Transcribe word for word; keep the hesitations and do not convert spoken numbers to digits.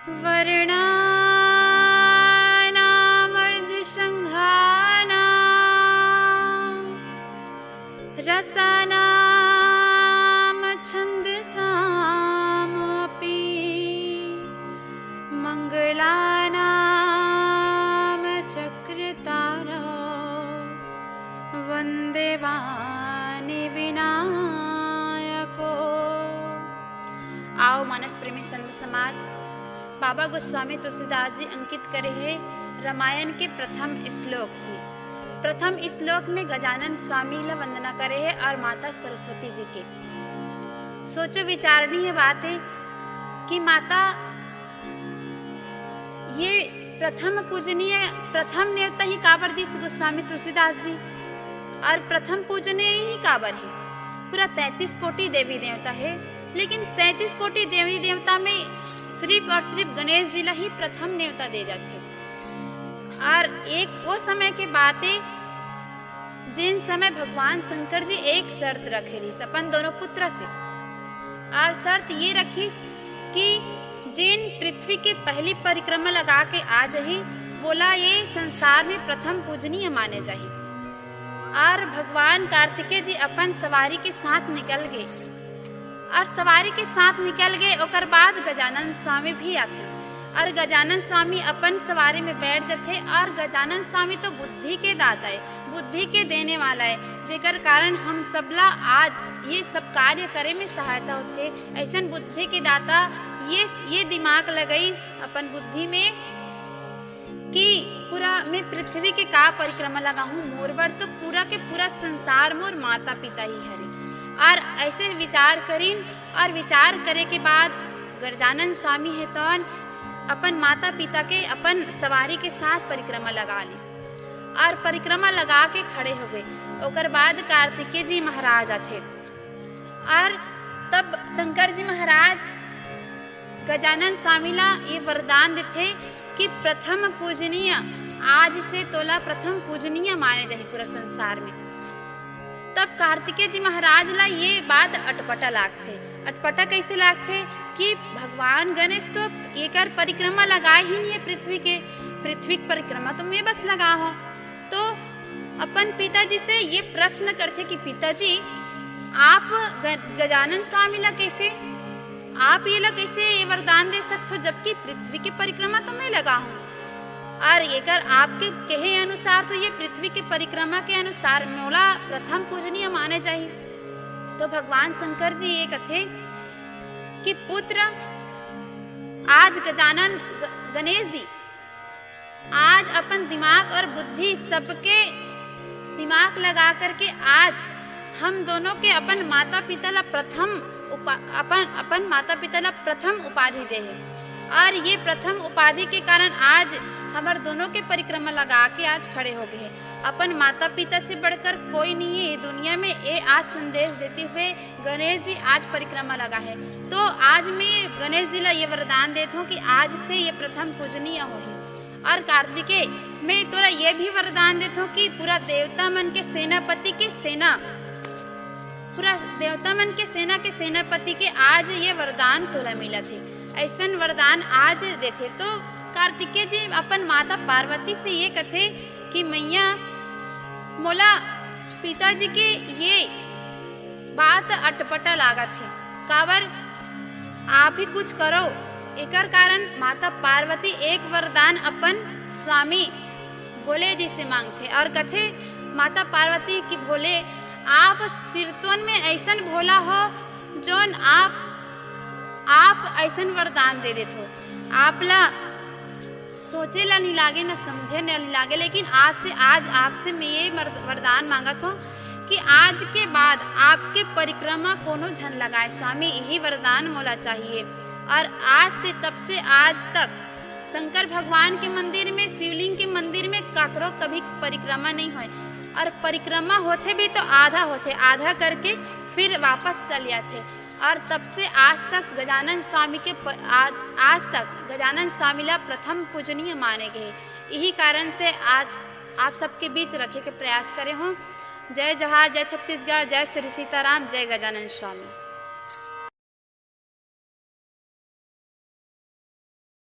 वर्णानामर्धसङ्घानां रसानां छन्दसामपि मङ्गलानां चक्रतारौ वन्देवानि विनायकौ। आओ मानस प्रेमी संत समाज, बाबा गोस्वामी तुलसीदास जी अंकित करे हे रामायण के प्रथम श्लोक में। प्रथम श्लोक में गजानन स्वामी ला वंदना करे हे और माता सरस्वती जी के। सोचो विचारणीय बात हे कि माता ये प्रथम पूजनीय, प्रथम नेवता ही काबर दिस गोस्वामी तुलसीदास जी, और प्रथम पूजनीय ही काबर हे? पूरा तैंतीस कोटि देवी देवता हे, लेकिन तैंतीस कोटि देवी देवता में सिर्फ और सिर्फ गणेश जी ला ही प्रथम नेवता दे जाथे। और एक वो समय के बात हे, जिन समय भगवान शंकर जी एक शर्त रखे रहिस अपन दोनों पुत्र से, और शर्त ये रखिस कि जिन पृथ्वी के पहली परिक्रमा लगा के आ जही, वोला ये संसार में प्रथम पूजनीय माने जाही। और भगवान कार्तिकेय जी अपन सवारी के साथ निकल गे, और सवारी के साथ निकल गे, ओकर बाद गजानन स्वामी भी आथे, और गजानन स्वामी अपन सवारी में बैठ जथे। और गजानन स्वामी तो बुद्धि के दाता हे, बुद्धि के देने वाला हे, जेकर कारण हम सबला आज ये सब कार्य करे में सहायता होथे। ऐसन बुद्धि के दाता ये, ये दिमाग लगइस अपन बुद्धि में कि पूरा में पृथ्वी के का परिक्रमा लगाहूँ, मोर बर तो पूरा के पूरा संसार मोर माता पिता ही हरे। और ऐसे विचार करिन, और विचार करे के बाद गजानन स्वामी हे तौन अपन माता पिता के अपन सवारी के साथ परिक्रमा लगा लिस, और परिक्रमा लगा के खड़े हो गए। ओकर बाद कार्तिकेय जी महाराज आथे, और तब शंकर जी महाराज गजानन स्वामी ला ये वरदान देथे कि प्रथम पूजनीय, आज से तोला प्रथम पूजनीय माने जाही पूरा संसार में। तब कार्तिकेय जी महाराज ला ये बात अटपटा लागथे। अटपटा कैसे लागथे कि भगवान गणेश तो एकर परिक्रमा लगाए ही नहीं है पृथ्वी के, पृथ्वी के परिक्रमा तो मैं बस लगाहूँ। तो अपन पिताजी से ये प्रश्न करथे कि पिताजी, आप ग-, गजानन स्वामी ला कैसे, आप ये ला कैसे ये वरदान दे सकथो, जबकि पृथ्वी के परिक्रमा तो मैं लगाहूँ, और एकर आपके कहे अनुसार तो ये पृथ्वी के परिक्रमा के अनुसार मोला प्रथम पूजनीय माने जाही। तो भगवान शंकर जी ये कथे कि पुत्र, आज गजानन ग-, गणेश जी आज अपन दिमाग और बुद्धि सबके दिमाग लगा करके आज हम दोनों के अपन माता पिता ला प्रथम उपा-, अपन, अपन माता पिता ला प्रथम उपाधि दे हे, और ये प्रथम उपाधि के कारण आज हमर दोनों के परिक्रमा लगा के आज खड़े हो गए हे। अपन माता पिता से बढ़कर कोई नहीं है ये दुनिया में, ये आज संदेश देते हुए गणेश जी आज परिक्रमा लगा है। तो आज मैं गणेश जी ला ये वरदान देत हूँ कि आज से ये प्रथम पूजनीय होही। और कार्तिकेय, मैं तोला ये भी वरदान देत हूँ कि पूरा देवता मन के सेनापति के सेना, पूरा देवता मन के सेना के सेनापति के आज ये वरदान तोला मिलत हे। ऐसन वरदान आज देथे। तो कार्तिकेय जी अपन माता पार्वती से ये कथे कि मैया, मोला पिताजी के ये बात अटपटा लागत हे, काबर आप ही कुछ करो। एकर कारण माता पार्वती एक वरदान अपन स्वामी भोले जी से मांगथे और कथे माता पार्वती कि भोले, आप सिरतोन में ऐसन भोला हो, जोन आप, आप ऐसन वरदान दे देत हो। आप ला सोचे ला नहीं लागे, ना समझे ला नहीं लागे, लेकिन आज से, आज आपसे मैं ये मर-, वरदान मांगत हूँ कि आज के बाद आपके परिक्रमा कोनो झन लगाए। स्वामी, यही वरदान मोला चाहिए। और आज से, तब से आज तक शंकर भगवान के मंदिर में, शिवलिंग के मंदिर में काकरो कभी परिक्रमा नहीं होए, और परिक्रमा होथे भी तो आधा होथे, आधा करके फिर वापस चल जाथे। और तब से आज तक गजानन स्वामी के प-, आज, आज तक गजानन स्वामी ला प्रथम पूजनीय माने गए। यही कारण से आज आप सबके बीच रखे के प्रयास करे हूँ। जय जोहार, जय छत्तीसगढ़, जय श्री सीताराम, जय गजानन स्वामी।